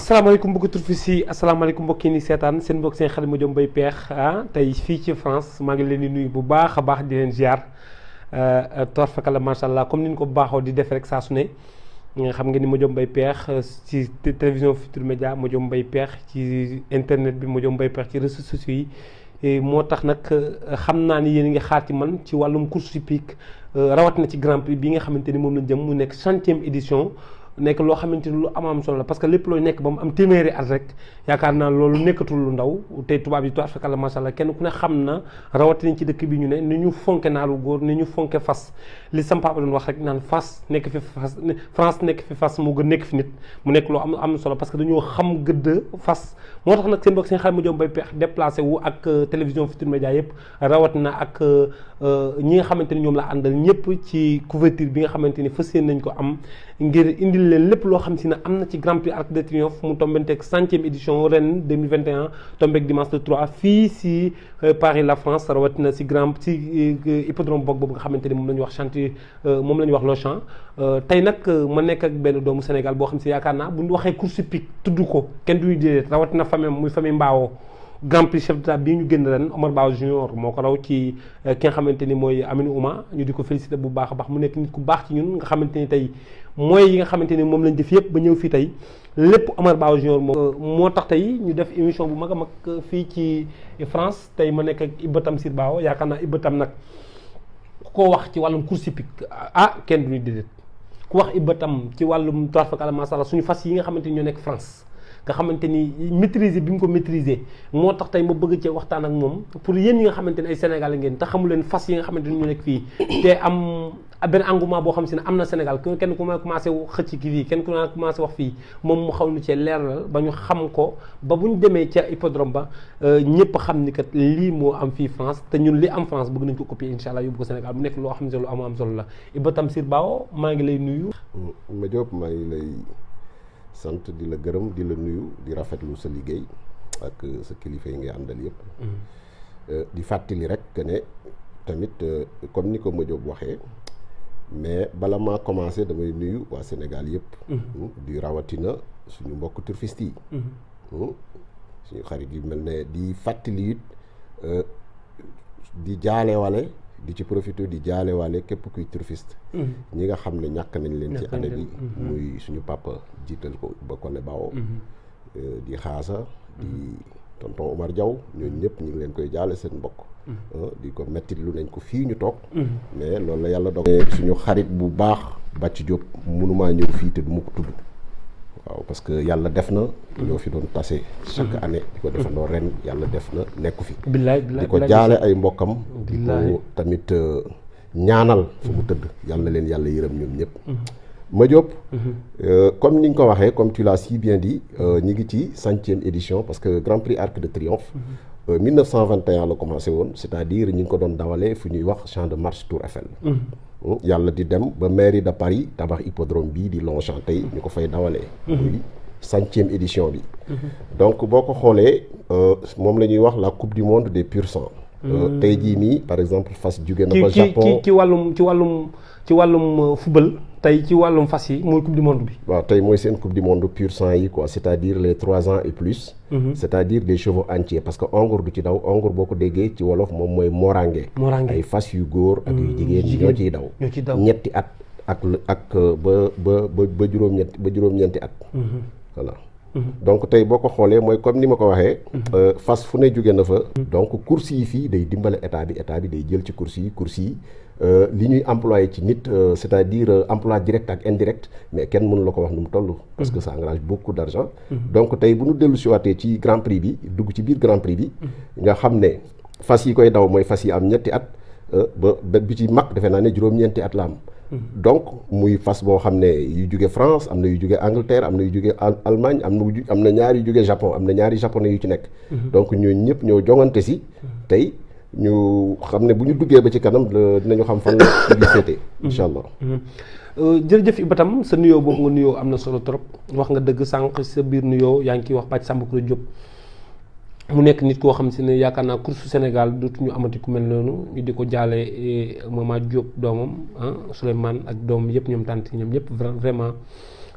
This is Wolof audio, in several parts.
asalaamaaleykum mbokki turfis yi asalaamaaleykum mbokki ni seetaan seen mbokk seen xarit Madiop Mbaye Pekh tey fii ci France maa ngi leen di nuyu bu baax a baax di leen ziar torfakala macha allah comme ni ñu ko baaxoo di def rek saa su ne xam nga ni Madiop Mbaye Pekh ci télévision Futurs Médias Madiop Mbaye Pekh ci internet bi Madiop Mbaye Pekh ci réseaux sociaux yi moo tax nag xam naa ni yéen a ngi xaar ci man ci wàllum course hippique rawat na ci Grand Prix bi nga xamante ni moom lañ jëm mu nekk 100e édition nekk loo xamante ni lu am solo la parce que lépp looy nekk ba mu am téeméeri at rek yaakaar naa loolu nekkatul lu ndaw te tubaab yi tubaab fakala macha allah kenn ku ne xam na rawatina ci dëkk bi ñu ne ni ñu fonke naaru góor ni ñu fonke fas li sam papa doon wax rek naan fas nekk fi fas France nekk fi fas moo gën nekk fi nit mu nekk loo am solo parce que dañoo xam gëdd fas moo tax nag seen mbokk seen xarit Madiop Mbaye Pekh déplacé wu ak télévision Futurs Médias yëpp rawatina ak ñi nga xamante ni ñoom la àndal ñëpp ci couverture bi nga xamante ni fas yéene nañ ko am ngir indil leen lépp loo xam si ne am na ci Grand Prix Arc de Triomphe mu tombenteeg 100e édition ren 2021 tombeeg dimanche le 3 fii si Paris la France rawatina si hippodrome boog boobu nga xamante ni moom la ñuy wax chantier moom la ñuy wax Longchamp tey nag ma nekk ak benn doomu Sénégal boo xam si yaakaar naa bu ñu waxee course hippique tudd ko kenn duñu déedéet rawatina famille muy famille Mbao Grand Prix chef d'état bii ñu génn ren Omar Bao Junior moo ko raw ci ki nga xamante ni mooy Aminou Ouma ñu di ko félicité bu baax a baax mu nekk nit ku baax ci ñun nga xamante ni tey mooy yi nga xamante ni moom lañ def yëpp ba ñëw fii tey lépp Omar Bao Junior moo tax tey ñu def émission bu mag a mag fii ci France tey ma nekk ak Iba Tamsir Bao yaakaar naa Iba Tam nag ku ko wax ci wàllum course hippique kenn du ñu déedéet ku wax Iba Tam ci wàllum toirfakala masala suñu fas yi nga xamante ni ñoo nekk France nga xamante ni maîtriser bi mu ko maîtriser moo tax tey ma bëgg cee waxtaan ak moom pour yéen ñi nga xamante ni ay Sénégalais ngeen te xamu leen fas yi nga xamante ni ñu nekk fii te am benn engouement boo xam si ne am na Sénégal kenn ku ma commencé xëcc ki fii kenn ku ma commencé wax fii moom mu xaw nu cee leeral ba ñu xam ko ba bu ñu demee ca hippodrome ba ñëpp xam ni kat lii moo am fii France te ñun li am France bëgg nañ ko copier incha allah yóbbu ko Sénégal mu nekk loo xam ne lu am solo la Iba Tamsir Bao maa ngi lay nuyu. Madiop maa ngi lay sant di la gërëm di la nuyu di rafetlu sa liggéey ak sa kilifa yi ngay àndal yëpp. di fàttali rek que ne tamit comme ni ko Madiop waxee mais bala maa commencé damay nuyu waa Sénégal yëpp. di rawatina suñu mbokk turfiste yi. suñu xarit yi mel ne di fàttali it di jaaleewale di ci profité di jaalewaale képp kuy turfiste ñi nga xam ne ñàkk nañ leen ci année bi muy suñu papa jiital ko ba Kole Bao di xaasa di tonton Omar Diaw ñooñu ñëpp ñu ngi leen koy jaale seen mbokk di ko mettit lu nañ ko fii ñu toog mais loolu la yàlla dogal suñu xarit bu baax Bàcc Diop mënumaa ñëw fii te du ma ko tudd waaw parce que yàlla def na ñoo fi doon tase chaque année di ko defandoo ren yàlla def na nekku fi di ko jaale ay mbokkam di ko tamit ñaanal fu mu tëdd yàlla na leen yàlla yërëm ñoom ñëpp Madiop comme ni nga ko waxee comme tu l'as si bien dit ñi ngi ci 100e édition parce que Grand Prix Arc de Triomphe 1921 la commencé woon c'est-à-dire ñi ngi ko doon dawalee fu ñuy wax Champ de Mars Tour Eiffel yàlla di dem ba mairie de Paris tabax hippodrome bii di Longchamp tey ñu ko fay dawalee muy 100e édition bi donc boo ko xoolee moom la ñuy wax la coupe du monde des pur sang tey jii nii par exemple fas jóge na ba Japon ci wàllum football tey ci wàllum fas yi mooy coupe du monde bi waaw tey mooy seen coupe du monde pur sang yi quoi c'est-à-dire les 3 ans et plus c'est-à-dire des chevaux entiers parce que ongour du ci daw ongour boo ko déggee ci wolof moom mooy morange ay fas yu góor ak yu jigéen ñoo ciy daw ñetti at ak ba juróom-ñeenti at voilà donc tey boo ko xoolee mooy comme ni ma ko waxee fas fu ne jóge na fa donc course yi fii day dimbale état bi day jël ci course yi li ñuy employé ci nit c'est-à-dire emploi direct ak indirect mais kenn mënu la ko wax nu mu toll parce que ça engage beaucoup d'argent donc tey bu ñu dellu si waatee ci Grand Prix bi dugg ci biir Grand Prix bi nga xam ne fas yi koy daw mooy fas yi am ñetti at ba bi ci mag defe naa ne juróom-ñeenti at la am donc muy fas boo xam ne yu jóge France am na yu jóge Angleterre am na yu jóge Allemagne am na ñaari yu jóge Japon am na ñaari japonais yu ci nekk donc ñooñu ñëpp ñoo jongante si tey ñu xam ne bu ñu duggee ba ci kanam dinañu xam fan la di féete incha allah jërëjëf Iba Tam sa nuyoo boobu nga nuyoo am na solo trop wax nga dëgg sànq sa biir nuyoo yaa ngi ciy wax Bathie Samba Coura Diop mu nekk nit koo xam si ne yaakaar naa course Sénégal dootuñu amati ku mel noonu ñu di ko jaale Mama Diop doomam Souleymane ak doom yëpp ñoom tànt ñoom ñëpp vraiment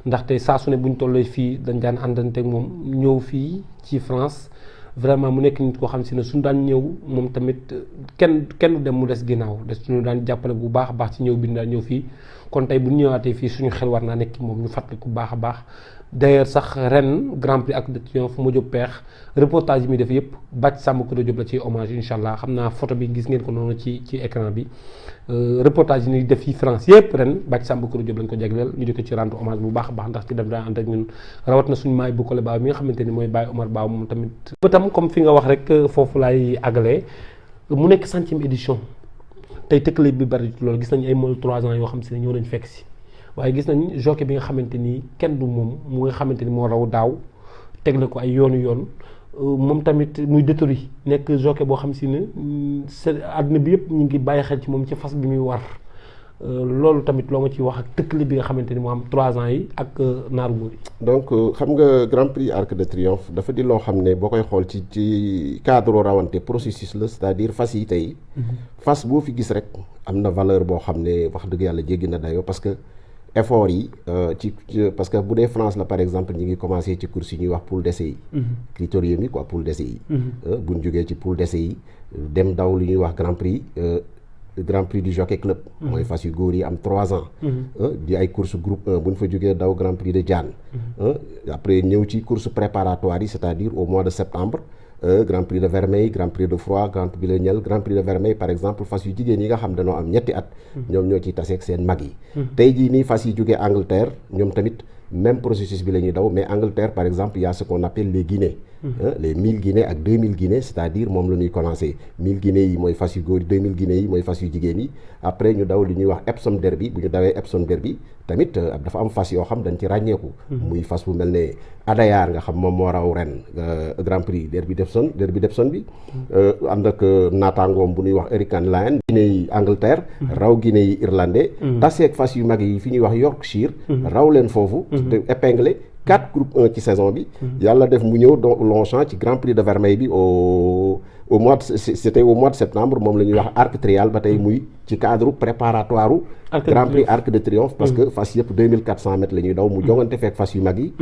ndaxte saa su ne bu ñu tollee fii dañ daan àndanteeg moom ñëw fii ci France vraiment mu nekk nit koo xam si ne suñu daan ñëw moom tamit kenn du dem mu des ginnaaw des suñu daan jàppale bu baax a baax ci ñëw bi ñu daan ñëw fii kon tey bu ñu ñëwaatee fii suñu xel war naa nekk moom ñu fàttali ku baax a baax d'ailleurs sax ren Grand Prix Arc de Triomphe Madiop Peex reportage yi muy def yëpp Bathie Samba Coura Diop la ci hommage incha allah xam naa photo bi gis ngeen ko noonu ci écran bi reportage yi ñuy def fii France yëpp ren Bathie Samba Coura Diop lañ ko jagleel ñu di ko ci rendre hommage bu baax a baax ndax ci def daan ànd ak ñun rawat na suñu maay bu Kole Baaw mi nga xamante ni mooy Baye Omar Baaw moom tamit ba tam comme fi nga wax rek foofu laay àggalee mu nekk 100e édition tey tëkkale bi bari loolu gis nañu ay mool 3 ans yoo xam si ne ñëw nañ fekk si waaye gis nañ jockey bi nga xamante ni kenn du moom mu nga xamante ni moo raw daaw tegle ko ay yoon moom tamit muy Détori nekk jockey boo xam si ne àdduna bi yëpp ñu ngi bàyyi xel ci moom ci fas bi muy war loolu tamit loo ma ciy wax ak tëkkale bi nga xamante ni moo am 3 ans yi ak naaru góor yi. donc xam nga Grand Prix Arc de Triomphe dafa di loo xam ne boo koy xool ci cadre rawante processus la c'est-à-dire fas yi tey. fas boo fi gis rek am na valeur boo xam ne wax dëgg yàlla jéggi na dayoo parce que. effort yi parce que bu dee France la par exemple ñi ngi commencé ci course yi ñuy wax poule d'essai yi critérium yi quoi poule d'essai yi buñ jógee ci poule d'essai yi dem daw li ñuy wax grand prix du jockey club mooy fas yu góor yi am 3 ans di ay course groupe 1 buñ fa jógee daw grand prix de Diane après ñëw ci course préparatoire yi c'est-à-dire au mois de septembre Grand Prix de Vermeil Grand Prix de Froid Grand Prix de Niel Grand Prix de Vermeil par exemple fas yu jigéen yi nga xam dañoo am ñetti at ñoom ñoo ciy taseeg seen mag yi tey jii nii fas yi jógee Angleterre ñoom tamit même processus bi la ñuy daw mais Angleterre par exemple il y a ce qu'on appelle les guinées les 1000 guinées ak 2000 guinées c'est-à-dire moom la ñuy commencé 1000 guinées yi mooy fas yu góor yi 2000 guinées yi mooy fas yu jigéen yi après ñu daw li ñuy wax Epsom Derby bu ñu dawee Epsom Derby tamit dafa am fas yoo xam dañ ci ràññeeku muy fas bu mel ne Adayar nga xam moom moo raw ren Grand Prix Derby d'Epsom bi ànd ak naataangoom bu ñuy wax Hurricane Lion Guinée yi Angleterre raw Guinée yi Irlandais taseeg fas yu mag yi fi ñuy wax Yorkshire raw leen foofu te épinglé 4 groupe 1 ci saison bi yàlla def mu ñëw Longchamp ci Grand Prix de Vermeil bi c'était au mois de septembre moom la ñuy wax arc trial ba tey muy ci cadre préparatoire Grand Prix Arc de Triomphe parce que fas yëpp 2400 mètres la ñuy daw mu jongante fekk fas yu mag yi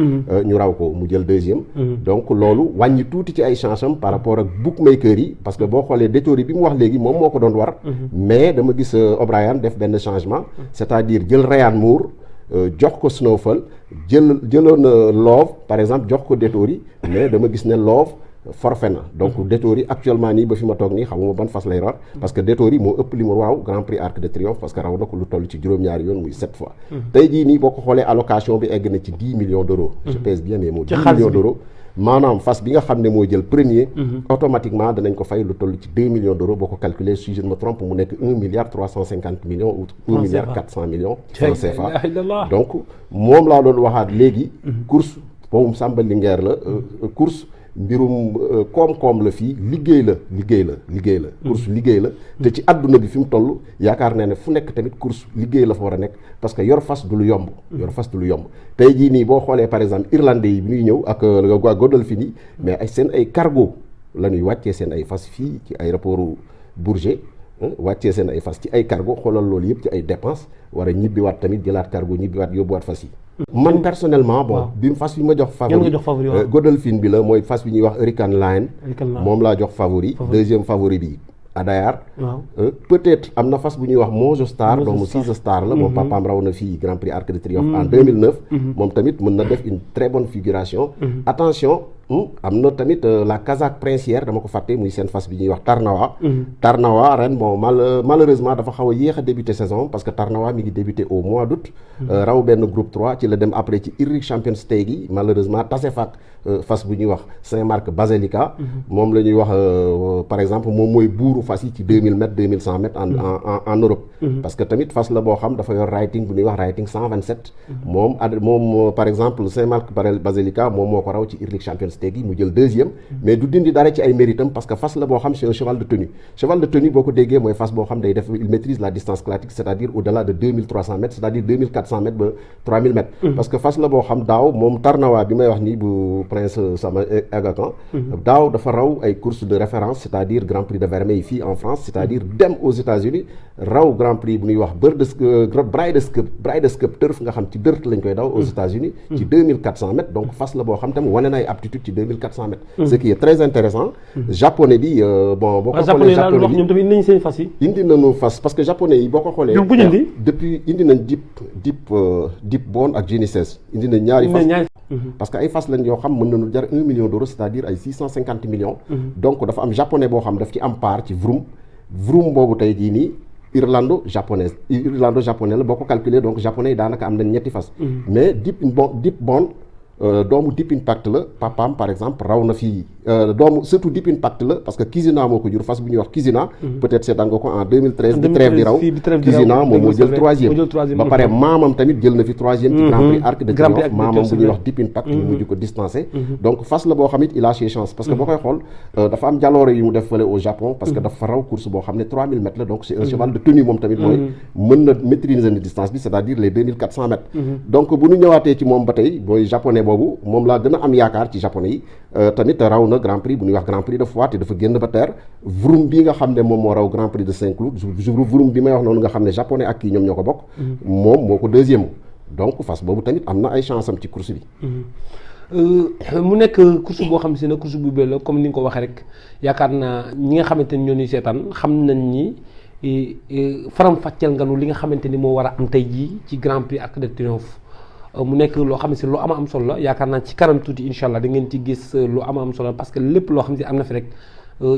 ñu raw ko mu jël deuxième donc loolu wàññi tuuti ci ay chance am par rapport ak bookmaker yi parce que boo xoolee Détori bi mu wax léegi moom moo ko doon war mais dama gis O'Brien def benn changement c'est-à-dire jël Ryan Moore jox ko Snowfall jëloon Love par exemple jox ko Détori mais dama gis ne Love forfait na donc Détori actuellement nii ba fi ma toog nii xamuma ban fas lay rawat parce que Détori moo ëpp li mu raw Grand Prix Arc de Triomphe parce que raw na ko lu toll ci juróom-ñaari yoon muy 7 fois tey jii nii boo ko xoolee allocation bi egg na ci 10 millions d'euros je pèse bien mes mots 10 millions d'euros maanaam fas bi nga xam ne moo jël premier automatiquement danañ ko fay lu toll ci 2 millions d'euros boo ko calculer si je ne me trompe mu nekk 1 milliard 350 millions ou 1 milliard 400 millions francs CFA donc moom laa doon waxaat léegi course moom Samba Linguère la course mbirum koom-koom la fii liggéey la course liggéey la te ci àdduna bi fi mu toll yaakaar naa ne fu nekk tamit course liggéey la fa war a nekk parce que yor fas du lu yomb tey jii nii boo xoolee par exemple irlandais yi bi ñuy ñëw ak waa Godolphin yi mais seen ay cargo la ñuy wàccee seen ay fas fii ci aéroport Bourget wàccee seen ay fas ci ay cargo xoolal loolu yëpp ci ay dépenses war a ñibbiwaat tamit jëlaat cargo ñibbiwaat yóbbuwaat fas yi man personnellement bon bi fas bi ma jox favori Godolphin bi la mooy fas bi ñuy wax Hurricane Lion moom laa jox favori deuxième favori bi Adayar peut-être am na fas bu ñuy wax Mojo Star doomu Cise Star la moom papaam raw na fii Grand Prix Arc de Triomphe en 2009 moom tamit mën na def une très bonne figuration attention am na tamit la Kazakh Princière dama ko fàtte muy seen fas bi ñuy wax Tarnawa ren bon malheureusement dafa xaw a yéex a débuté saison parce que Tarnawa mi ngi débuté au mois d'août raw benn groupe 3 ci la dem après ci Irrick Champions Stake yi malheureusement tase faak fas bu ñuy wax Saint-Marc Basilica moom la ñuy wax par exemple moom mooy buuru fas yi ci 2000 mètres 2100 mètres en Europe parce que tamit fas la boo xam dafa yor rating bu ñuy wax rating 127 moom par exemple Saint-Marc Basilica moom moo ko raw ci Irrick Champions si teggi mu jël deuxième mais du dindi dara ci ay méritam parce que fas la boo xam c'est un cheval de tenue boo ko déggee mooy fas boo xam day def il maîtrise la distance classique c'est-à-dire au-delà de 2300 mètres c'est-à-dire 2400 mètres ba 3000 mètres parce que fas la boo xam daaw moom Tarnawa bi may wax nii bu Prince Sama Agacan daaw dafa raw ay courses de référence c'est-à-dire Grand Prix de Vermeil fii en France c'est-à-dire dem aux États-Unis raw Grand Prix bu ñuy wax Breeders' Cup turf nga xam ci dirt lañ koy daw aux États-Unis ci 2400 mètres donc fas la boo xam tam wane na ay aptitude ci 2400 mètres ce qui est très intéressant japonais bi bon boo ko xoolee japonais bi ñoom tamit indi nañu seen fas yi indi nañu fas parce que japonais yi boo ko xoolee depuis indi nañ Deep Bond ak Genesis indi nañ ñaari fas parce que ay fas lañ yoo xam mën nañu jar 1 million d'euros c'est-à-dire ay 650 millions donc dafa am japonais boo xam daf ci am part ci Vroom boobu tey jii nii irlando japonais la boo ko calculer donc japonais yi daanaka am nañ ñetti fas mais Deep Bond doomu Deep Impact la papaam par exemple raw na fii doomu surtout Deep Impact la parce que Kizuna moo ko jur fas bu ñuy wax Kizuna peut-être seetaan nga ko en 2013 bi trêve di raw Kizuna moom moo jël troisième ba pare maamam tamit jël na fi troisième ci Grand Prix Arc de Triomphe maamam bu ñuy wax Deep Impact mu mujj ko distancé donc fas la boo xam it il a ses chances parce que boo koy xool dafa am jaloore yu mu def fële au Japon parce que dafa raw course boo xam ne 3000 mètres la donc c'est un cheval de tenue moom tamit mooy mën na maîtriser na distance bi c'est-à-dire les 2400 mètres donc bu ñu ñëwaatee ci moom ba tey booy japonais boobu moom laa gën a am yaakaar ci japonais yi tamit raw na Grand Prix bu ñuy wax Grand Prix de Foix te dafa génn ba terre Vroom bii nga xam ne moom moo raw Grand Prix de Saint-Cloud Vroom bi may wax noonu nga xam ne japonais ak kii ñoom ñoo ko bokk moom moo ko deuxième donc fas boobu tamit am na ay chance am ci course bi mu nekk course boo xam si ne course bu belle la comme ni nga ko waxee rek yaakaar naa ñi nga xamante ni ñoo ñuy seetaan xam nañ ni faram fàcceel nga nu li nga xamante ni moo war a am tey jii ci Grand Prix Arc de Triomphe mu nekk loo xam ne si lu am solo la yaakaar naa ci kanam tuuti incha allah da ngeen ci gis lu am solo parce que lépp loo xam ne si am na fi rek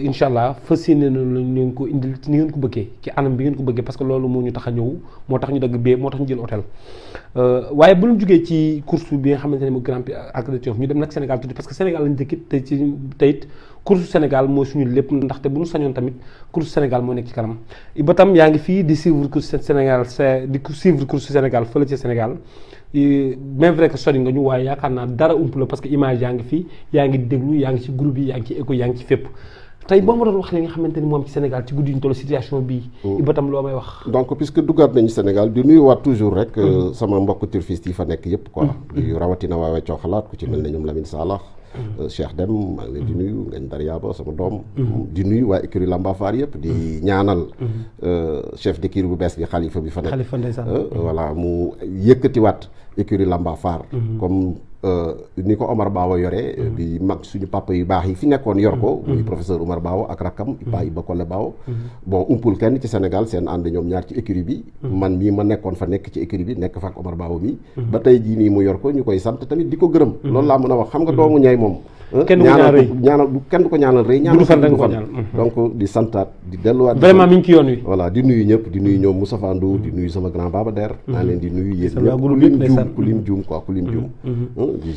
incha allah fas yéene na la ngeen ko indil ci ni ngeen ko bëggee ci anam bi ngeen ko bëggee parce que loolu moo ñu tax a ñëw moo tax ñu dagg bee moo tax ñu jël hôtel waaye bu ñu jógee ci course bi nga xamante ne mu Grand Prix Arc de Triomphe ñu dem nag Sénégal tuuti parce que Sénégal lañ dëkkit te ci teyit course Sénégal mooy suñu lépp ndaxte bu ñu sañoon tamit course Sénégal moo nekk ci kanam ba tam yaa ngi fii di suivre course Sénégal fële ci Sénégal même vrai que sori nga ñu waaye yaakaar naa dara ump la parce que image yaa ngi fii yaa ngi déglu yaa ngi ci groupe yi yaa ngi ci écho yaa ngi ci fépp tey boo ma doon wax li nga xamante ni moom ci Sénégal ci guddi ñu toll situation bii ba tam loo may wax donc puisque duggaat nañu Sénégal di nuyuwaat toujours rek sama mbokk turfiste yi fa nekk yëpp quoi di rawatina waa Weccoo Xalaat ku ci mel ne ñoom Lamine Salah Cheikh Dem maa ngi leen di nuyu Ngañ Dariaba sama doom di nuyu waa écurie Lamba Faar yëpp di ñaanal chef d'écurie bu bees bi xalifa bi fa nekk voilà mu yëkkatiwaat écurie Lamba Faar comme ni ko Omar Bawa yore bi mag suñu papa yu baax yi fi nekkoon yor ko muy professeur Omar Bawa ak rakkam Ipa Iba Kole Bawa bon umpul kenn ci Sénégal seen ànd ñoom ñaar ci écurie bi man mii ma nekkoon fa nekk ci écurie bi nekk fa ak Omar Bawa mi ba tey jii nii mu yor ko ñu koy sant tamit di ko gërëm loolu laa mën a wax xam nga doomu ñay moom ñaanal kenn du ko ñaanal rëy ñaanal fan donc di santaat di delluwaat vraiment mi ngi ci yoon wi voilà di nuyu ñëpp di nuyu ñoom Moustapha Ndou di nuyu sama grand Baba Der maa leen di nuyu yéen ñëpp ku lim juum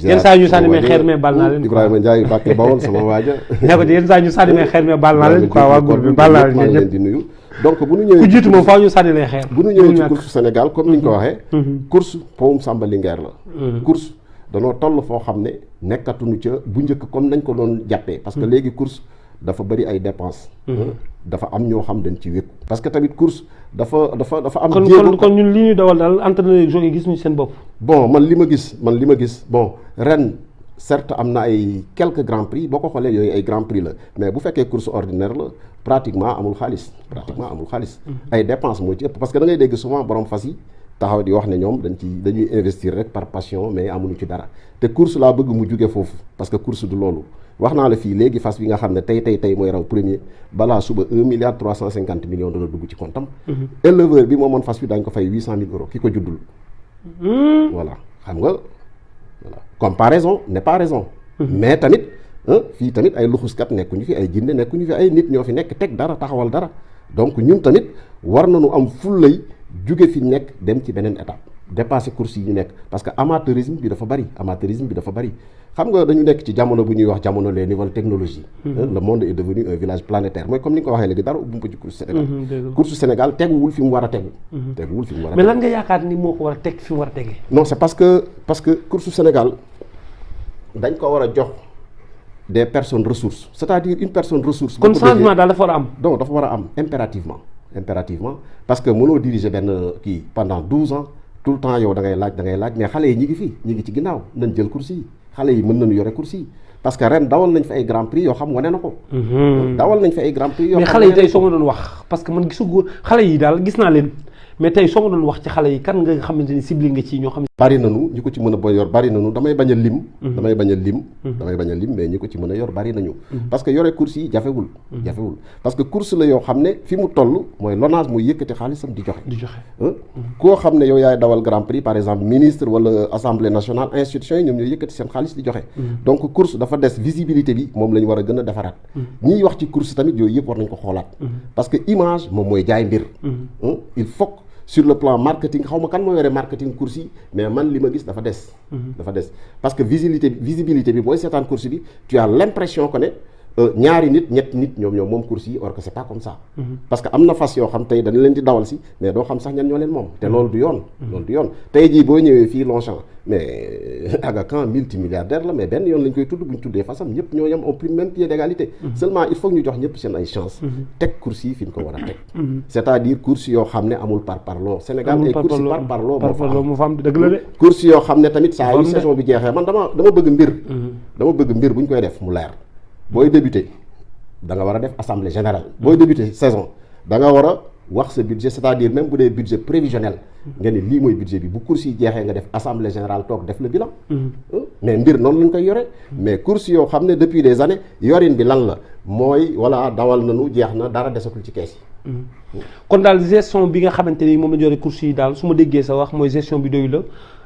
yenn saa ñu sànni may xeer mais baal naa leen Ibrahima Ndiaye Bàkke Bawol sama waaja ne ko yenn saa ñu sànni may xeer mais baal naa leen quoi waa groupe bi baal naa leen leen di nuyu donc bu ñu ñëwee ku jiitu moom faaw ñu sànni lay xeer bu ñu ñëwee ci course Sénégal comme ni ñu ko waxee course powum Samba Linguère la course danoo toll foo xam ne nekkatuñu ca bu njëkk comme nañ ko doon jàppee parce que léegi course dafa bëri ay dépenses dafa am ñoo xam dañ ci wékku parce que tamit course dafa am kon ñun li ñuy dawal daal entraîneur yi gis ñu seen bopp bon man li ma gis bon ren certes am na ay quelques grands prix boo ko xoolee yooyu ay grands prix la mais bu fekkee course ordinaire la pratiquement amul xaalis ay dépenses moo ci ëpp parce que da ngay dégg souvent borom fas yi taxaw di wax ne ñoom dañuy investir rek par passion mais amuñu ci dara te course laa bëgg mu jóge foofu parce que course du loolu wax naa la fii léegi fas bi nga xam ne tey mooy raw premier balaa suba 1,350 milliard dana dugg ci comptam éleveur bi moomoon fas bi daañu ko fay 800 000 euros ki ko juddul voilà xam nga voilà comparaison n'est pas raison mais tamit fii tamit ay luxuskat nekkuñu fi ay jinne nekkuñu fi ay nit ñoo fi nekk teg dara taxawal dara donc ñun tamit war nañu am fullay jóge fi nekk dem ci beneen étape dépasser course yi ñu nekk parce que amateurisme bi dafa bari xam nga dañu nekk ci jamono bu ñuy wax jamono les nouvelles technologies le monde est devenu un village planétaire mooy comme ni nga ko waxee léegi dara ubbumpa ci course Sénégal course Sénégal teguwul fi mu war a tegu mais lan nga yaakaar ni moo ko war a teg fi mu war a tegee non c'est parce que course Sénégal dañ ko war a jox des personnes ressources c'est-à-dire une personne ressource. kon changement daal dafa war a am. donc dafa war a am impérativement parce que mënoo diriger benn kii pendant 12 ans tout le temps yow da ngay laaj mais xale yi ñi ngi fii ñi ngi ci ginnaaw nañ jël course yi xale yi mën nañu yore course yi parce que ren dawal nañ fi ay grand prix yoo xam wane na ko. dawal nañ fi ay grand prix yoo xam mais xale yi tey soo ma doon wax parce que man gisu xale yi daal gis naa leen mais tey soo ma doon wax ci xale yi kan nga xamante ni ciblé nga ci ñoo xam. bari nañu ñi ko ci mën a yor bari nañu damay bañ a lim mais ñi ko ci mën a yor bari nañu. parce que yore course yi jafewul parce que course la yoo xam ne fi mu toll mooy LONASE mooy yëkkati xaalisam di joxe. koo xam ne yow yaay dawal grand prix par exemple ministre wala assemblée nationale institution yi ñoom ñooy yëkkati seen xaalis di joxe. donc course dafa des visibilité bi moom la ñu war a gën a defaraat. ñiy wax ci course tamit yooyu yëpp war nañ ko xoolaat. parce que image moom mooy jaay mbir. il faut sur le plan marketing xaw ma kan moo yore marketing course yi mais man li ma gis dafa des. parce que visibilité bi booy seetaan course bi tu as l'impression que ne ñaari ñetti nit ñoom moom course yi or que c'est pas comme ça. parce que am na fas yoo xam tey dañu leen di dawal si mais doo xam sax ñan ñoo leen moom te loolu du yoon. tey jii boo ñëwee fii Longchamp mais Aga Khan multimilliardaire la mais benn yoon lañ koy tudd bu ñu tuddee fasam ñëpp ñoo yem au plus même pied d'égalité. seulement il faut ñu jox ñëpp seen ay chance teg course yi fi ñu ko war a teg. c'est-à-dire course yoo xam ne amul parparloo. Sénégal ay course parparloo moo fa am dëgg la de. course yoo xam ne tamit saa yu saison bi jeexee man dama bëgg mbir bu ñu koy def mu leer. booy débuter da nga war a def assemblée générale booy débuter saison da nga war a wax sa budget c'est-à-dire même bu dee budget prévisionnel nga ne lii mooy budget bi bu course yi jeexee nga def assemblée générale toog def le bilan. mais mbir noonu lañ koy yore. mais course yoo xam ne depuis des années yorin bi lan la mooy voilà dawal nañu jeex na dara desatul ci kees yi. kon daal gestion bi nga xamante ni moom la yore course yi daal su ma déggee sa wax mooy gestion bi doyu la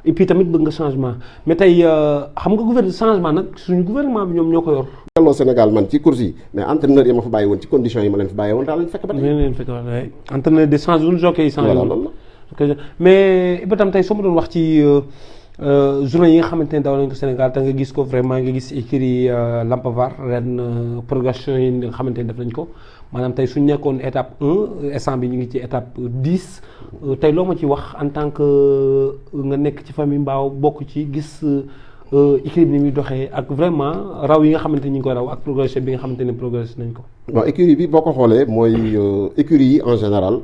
et puis tamit bëgg nga changement mais tey xam nga changement nag suñu gouvernement bi ñoom ñoo ko yor. delloo Sénégal man ci course yi mais entraîneur yi ma fa bàyyi woon ci conditions yi ma leen fa bàyyi woon daal lañ fekk ba tey. entraîneur de change wuñu jokkee yi changé loolu mais ba tam tey soo ma doon wax ci journée yi nga xamante ne daw nañ ko Sénégal te nga gis ko vraiment nga gis écurie Lampavar ren progression yi nga xamante ne def nañ ko maanaam tey suñ nekkoon étape 1 instant bi ñu ngi ci étape 10 tey loo ma ci wax en tant que nga nekk ci famille Mbao bokk ci gis écurie bi ni muy doxee ak vraiment raw yi nga xamante ni ñu ngi koy raw ak progression bi nga xamante ne progressé nañ ko. waaw écurie bi boo ko xoolee mooy écurie yi en général.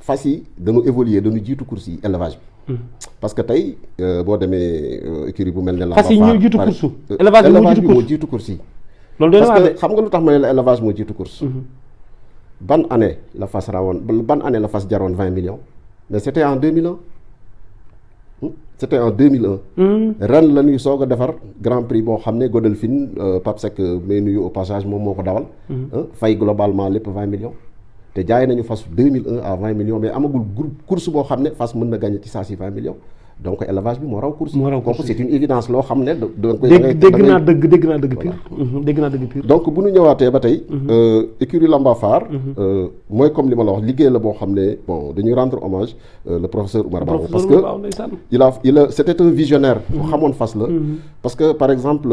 fas yi dañu évoluer dañu jiitu course yi élevage bi. parce que tey boo demee écurie bu mel ne. fas yi ñoo jiitu course élevage bi moo jiitu course yi. loolu doy na parce que xam nga lu tax ma ne la élevage moo jiitu course. ban année la fas jaroon 20 millions mais c'était en 2001. ren la ñuy soog a defar grand prix boo xam ne Godolphin Pape Seck may nuyu au passage moom moo ko dawal. fay globalement lépp 20 millions. te jaay nañu fas 2001 à 20 millions mais amagul groupe course boo xam ne fas mën na gagner ci saa si 20 millions. donc élevage bi moo raw course. kooku c'est une évidence loo xam ne dégg naa dëgg pire. donc bu ñu ñëwaatee ba tey. écurie Lampavar. mooy comme li ma la wax liggéey la boo xam ne bon dañuy rendre hommage le professeur Oumar Bao. parce que il a c'était un visionnaire. bu xamoon fas la. parce que par exemple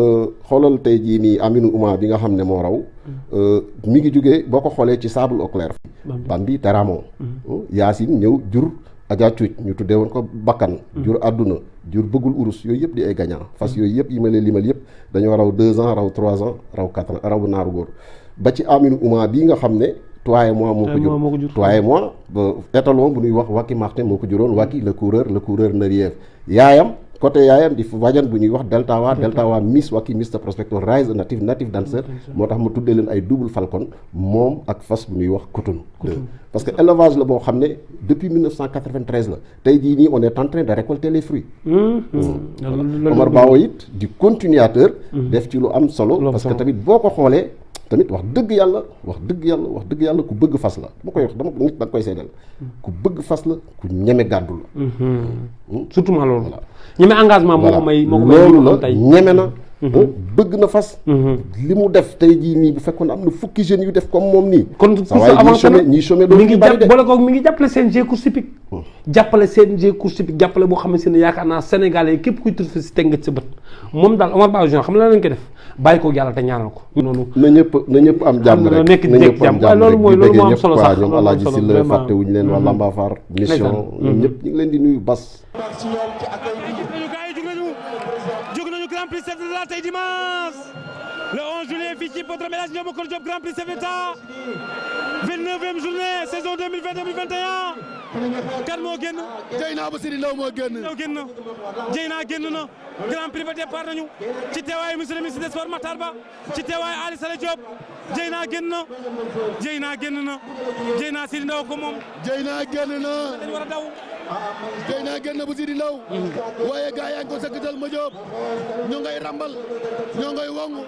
xoolal tey jii nii Aminou Ouma bi nga xam ne moo raw. mi ngi jugee boo ko xoolee ci sable au clair. Bambi Teramo. Yacine ñëw jur. Adja Cuuc ñu tuddee woon ko bakkan jur àdduna jur bëggul urus yooyu yëpp di ay gagnant fas yooyu yëpp yi ma leen limal yëpp dañoo raw 2 ans raw 3 ans raw 4 ans raw naaru góor ba ci Aminou Ouma bii nga xam ne toi et moi moo ko jur toi et moi ba étalon bu ñuy wax Wacky Martin moo ko juróon Wacky le coureur Neriev yaayam côté yaayam di wajan bu ñuy wax Deltawa Miss Wacky Mr Prospector Rise native dancer moo tax mu tuddee leen ay double falcon moom ak fas bu ñuy wax Kutun parce que élevage la boo xam ne depuis 1993 la tey jii nii on est en train de récolter les fruits. Omar Bao it di continuateur def ci lu am solo parce que tamit boo ko xoolee tamit wax dëgg yàlla ku bëgg fas la dama koy wax nit da nga koy seedeel ku bëgg fas la ku ñeme gàddu la surtout ma loolu ñeme engagement moo ko may loolu la ñeme na bëgg na fas li mu def tey jii nii bu fekkoon am na fukki jeunes yu def comme moom nii kon ñi chômé mi ngi boole ko mi ngi jàppale CNG course hippique jàppale boo xamante ne yaakaar naa Sénégalais yi képp kuy turfi si teg nga ci sa bët moom daal Omar Bao Junior xam la lañ ko def bàyyi ko yàlla te ñaanal ko noonu na ñëpp am jàmm rek nekk jàmm loolu moo am solo sax ñoom Alaaji si la fàtte wuñu leen waa Lampavar mission ñoom ñëpp ñu ngi leen di nuyu Bas Grand Prix chef de l'État tey dimanche le 11 juillet fii ci Podrom El Hadji Ndiaye Bokar Diop Grand Prix chef de l'État 29e journée saison 2020-2021 kan moo génn. Dieyna bu Sidi Ndaw moo génn. Ndaw génn na Dieyna génn na Grand Prix ba départ nañu ci teewaayu monsieur le ministre des sports Matar Ba ci teewaayu Ali Sale Diop Dieyna génn na Dieyna génn na Dieyna Sidi Ndaw ko moom. Dieyna génn na. dañu war a daw. Dieyna génn bu Sidi Ndaw. waaye gars yaa ngi ko sëkkatal ma Diop ñoo ngay rambal ñoo ngay wongu.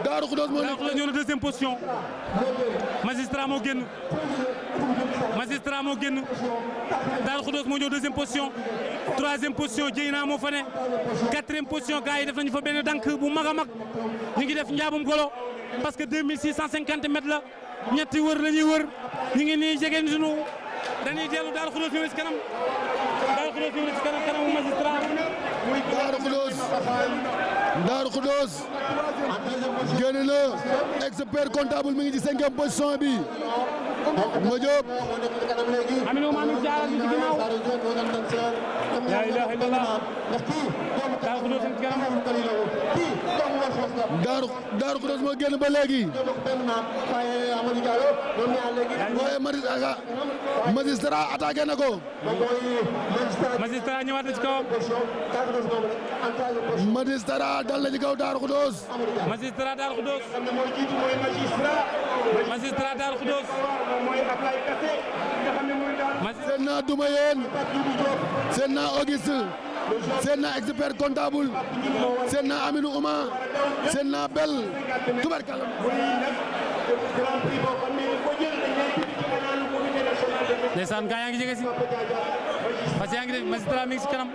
Daaru Xudoos moo nekk ñëw na deuxième position magistrat moo génn magistrat moo génn Daaru Xudoos moo ñëw deuxième position troisième position Dieyna moo fa ne quatrième position gars yi def nañu fa benn dank bu mag a mag ñu ngi def njaabum golo parce que 2650 mètres la ñetti wër la ñuy wër ñu ngi nii jege sunu dañuy dellu Daaru Xudoos ñëw ci kanam Daaru Xudoos ñëw ci kanam kanamu magistrat. Daaru Xudoos génn na expert comptable mi ngi ci 5e position bi ma Diop. Aminou maa ngi jaaral ci ginnaaw. la ilaha illallah. Daaru Xudoos ci kanam. Daaru Xudoos moo génn ba léegi. waaye magistrat attaqué na ko. magistrat ñëwaat na ci kawam. magistrat dal na ci kaw Daaru Xudoos. magistrat Daaru Xudoos. magistrat Daaru Xudoos. seen naa duma yéen seen naa Auguste seen naa expert comptable seen naa Aminou Ouma seen naa Bel tubarkalla. ndeysaan gaa yaa ngi jege si parce que yaa ngi def magistrat mi ngi si kanam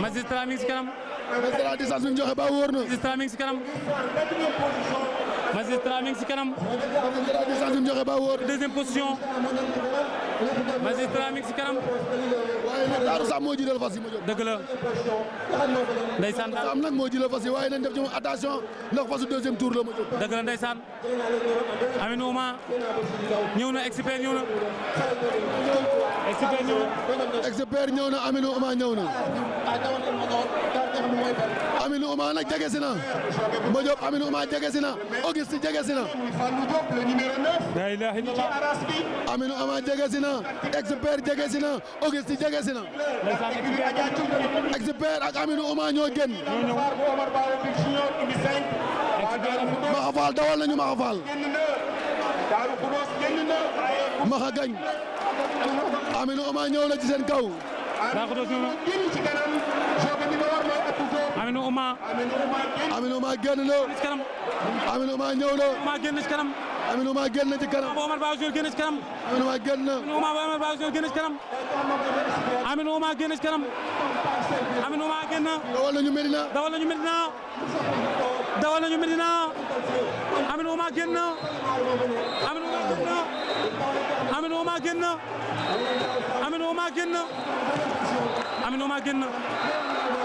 magistrat mi ngi si kanam. magistrat distance bi ñu joxe ba wóor na. magistrat mi ngi si kanam. magistrat mi ngi si kanam. magistrat distance bi ñu joxe ba wóor. deuxième position. magistrat mi ngi si kanam. waaye nag Daaru Sam moo jiital fas yi ma jóg. dëgg la. ndeysaan daal Sam nag moo jiital fas yi waaye nañ def ci moom attention ndax fasu deuxième tour la ma jóg. dëgg la ndeysaan. Aminou Ouma ñëw na expert ñëw na. expert ñëw na. expert ñëw na Aminou Ouma ñëw na. Aminou Ouma nag jege si na ma jóg Aminou Ouma jege si na Auguste jege si na. la ilaha illallah. Aminou Ouma jege si na expert jege si na Auguste jege si na. expert ak Aminou Ouma ñoo génn. Maxa Fall dawal nañu Maxa Fall. Maxa gañ. Aminou Ouma ñëw na ci seen kaw. Daaru Xudoos ñëw na. Aminou Ouma. Aminou Ouma génn na. ci kanam. Aminou Ouma ñëw na. Ouma génn ci kanam. Aminou Ouma génn ci kanam. Omar Ba Junior génn ci kanam. Aminou Ouma génn na. Aminou Ouma Omar Ba Junior génn ci kanam. Aminou Ouma génn ci kanam. Aminou Ouma génn. dawal nañu Medina. dawal nañu Medina. dawal nañu Medina. Aminou Ouma génn. Aminou Ouma génn. Aminou Ouma génn. Aminou Ouma génn. Aminou Ouma génn.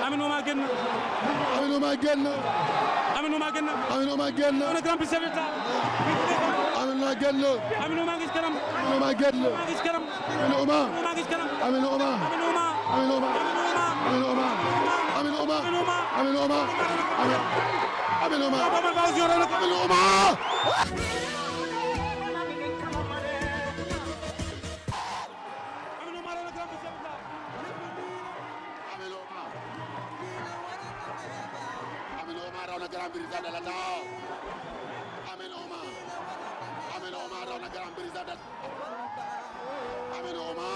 Aminou Ouma génn. Aminou Ouma génn. Aminou Ouma génn. Aminou Ouma génn. on est grand prix chef de l'État. Aminou Ouma génn. Aminou Ouma ngi ci kanam. Aminou Ouma génn. Ouma ngi ci kanam. Aminou Ouma. Ouma ngi ci kanam. Aminou Ouma. Aminou Ouma. Aminou Ouma. Aminou Ouma. Aminou Ouma. Aminou Ouma. Aminou Ouma. Aminou Ouma. Omar Ba Junior la ko. Aminou Ouma. Aminou Ouma la grand prix chef de l'État. Aminou Ouma. Aminou Ouma raw na grand prix de l'État. Aminou Ouma. Aminou Ouma raw na grand prix de l'État. Aminou Ouma.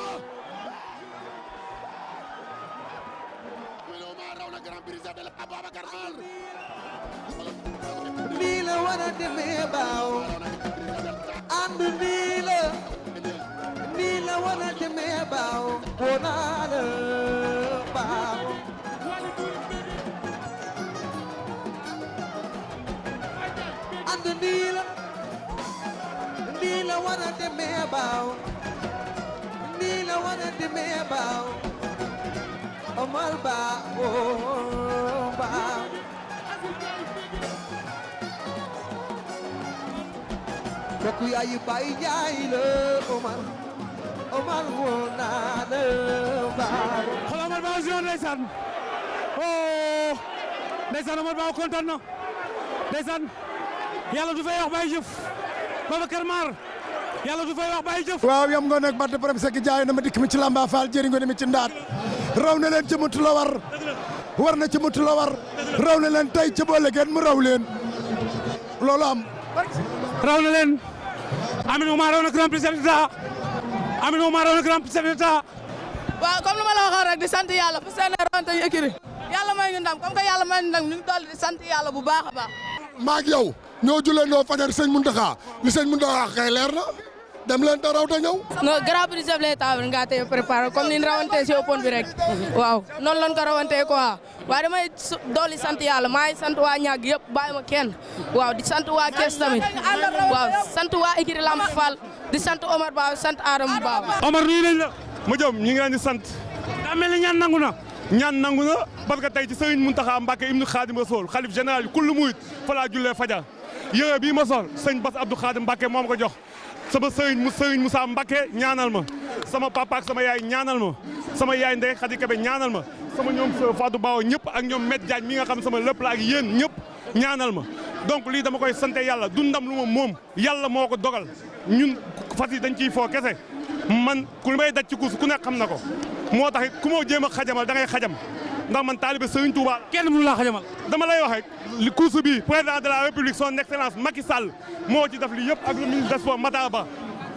Aminou Ouma raw na grand prix de l'État. Ababacar Fall. nii la war a demee baaw ànd nii la war a demee baaw woo naa la baaw ànd nii la war a demee baaw nii la war a demee baaw Omar Ba woo baaw mbokk yaay Baye Ndiaye la Omar woo naa la baaw xool Omar Ba Junior ndeysaan ndeysaan Omar Ba kontaan na ndeysaan yàlla du fay wax bàyyi jëf Babacar Mar yàlla du fay wax bàyyi jëf. waaw yam nga nag Bada Borom Seck jaay na ma dikk mi ci Lamba Fall jëriñ nga mi ci ndaat raw na leen ci mutu la war na ci mutu la war raw na leen tey ca boole geen mu raw leen loolu am. raw na leen Amine Oumar raw na grand prix chef d'État Amine Oumar raw na grand prix chef d'État. waaw comme lu ma la waxoon rek di sant yàlla fu seen rawante ñu écrit yàlla may ñu ndam comme que yàlla may ñu ndam ñu ngi toll di sant yàlla bu baax a baax. maag yow ñoo julee noo fajar sëñ Mountakha li sëñ Mountakha kay leer na dem leen te raw te ñëw. non grand prix chef de l'État bi nga tey préparé comme ni ñu rawantee si open bi rek waaw noonu lañ ko rawantee quoi waaye damay dolli sant yàlla maa ngi sant waa ñaag yëpp bàyyi ma kenn waaw di sant waa Kees tamit waaw sant waa écurie Lamp Fall di sant Omar Ba sant Adama Ba. Omar nuyu nañ la. ma jom ñi ngi leen di sant. daa mel ni ñaan nangu na. ñaan nangu na parce que tey ci Serigne Mountakha Mbacké ibnu Khadim Rasoul xalif général yi kullu murit fa laa jullee fajar yére bii ma sol sëñ Bass Abdou Khadim Mbacké moom ko jox sama Serigne Moussa Mbacké ñaanal ma sama papa ak sama yaay ñaanal ma sama yaay Ndeye Khady Kébé ñaanal ma sama ñoom Fatou Bawo ñëpp ak ñoom Met Diagne mi nga xam sama lépp la ak yéen ñëpp ñaanal ma donc lii dama koy sante yàlla du ndam lu ma moom yàlla moo ko dogal ñun fas yi dañ ciy foo kese man ku may daj ci course ku nekk xam na ko moo tax it ku ma jéem a xajamal da ngay xajam ndax man taalibe Serigne Touba kenn mënu laa xajamal. dama lay wax rek li course bi président de la république son excellence Macky Sall moo ci def li yëpp ak le ministre des sports Matar Ba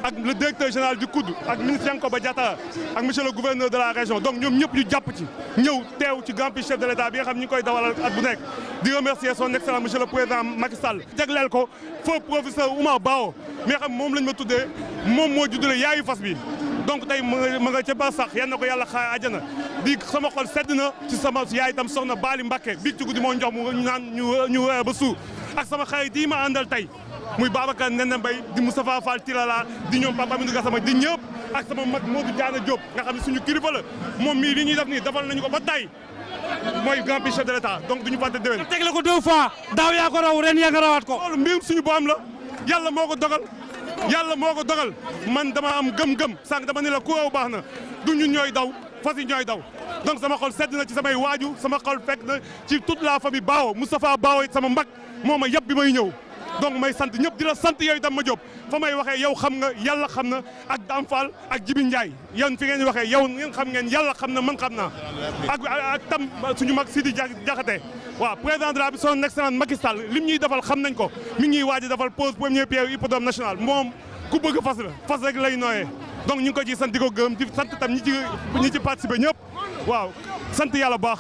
ak le directeur général du COUD ak ministre Yankoba Diattara ak monsieur le gouverneur de la région donc ñoom ñëpp ñu jàpp ci ñëw teew ci grand prix chef de l'État bi nga xam ñu ngi koy dawal at bu nekk di remercier son excellence monsieur le président Macky Sall jagleel ko feu professeur Oumar Bao mi nga xam moom lañ ma tuddee moom moo juddale yaayu fas bi donc tey ma nga ca ba sax yal na ko yàlla xaar àjjana di sama xol sedd na ci sama yaay itam soxna Bali Mbacké biig ci guddi moo jox mu naan ñu ba suur ak sama xarit yi ma àndal tey muy Babacar Nene Mbaye di Moustapha Fall Tilala di ñoom Papa Mindou Gassama di ñëpp ak sama mag Modou Diana Diop nga xam ne suñu kilifa la moom mii li ñuy def nii defal nañu ko ba tay mooy grand prix chef de l'État donc duñu fàtte déwén. teg la ko 2 fois daaw yaa ko raw ren yaa nga rawaat ko. loolu mbirum suñu borom la yàlla moo ko dogal yàlla moo ko dogal man dama am gëm-gëm sànq dama ne la ku raw baax na du ñun ñooy daw fas yi ñooy daw donc sama xol sedd na ci samay waaju sama xol fekk na ci toute la famille Bao Moustapha Bao it sama mbag moo ma yëpp bi may ñëw donc may sant ñëpp di la sant yooyu tam ma jóob fa may waxee yow xam nga yàlla xam na ak Dame Fall ak Jibi Ndiaye yéen fi ngeen waxee yow ngeen xam ngeen yàlla xam na man xam naa ak tam suñu mag Sidi Diakhaté waaw président de la République son excellence Macky Sall lim ñuy defal xam nañ ko mi ngi ñuy waaj a defal pose première pierre hippodrome national moom ku bëgg fas la fas rek lay nooyee donc ñu ngi ko ci sant di ko gërëm di sant tam ñi ci participer ñëpp waaw sant yàlla bu baax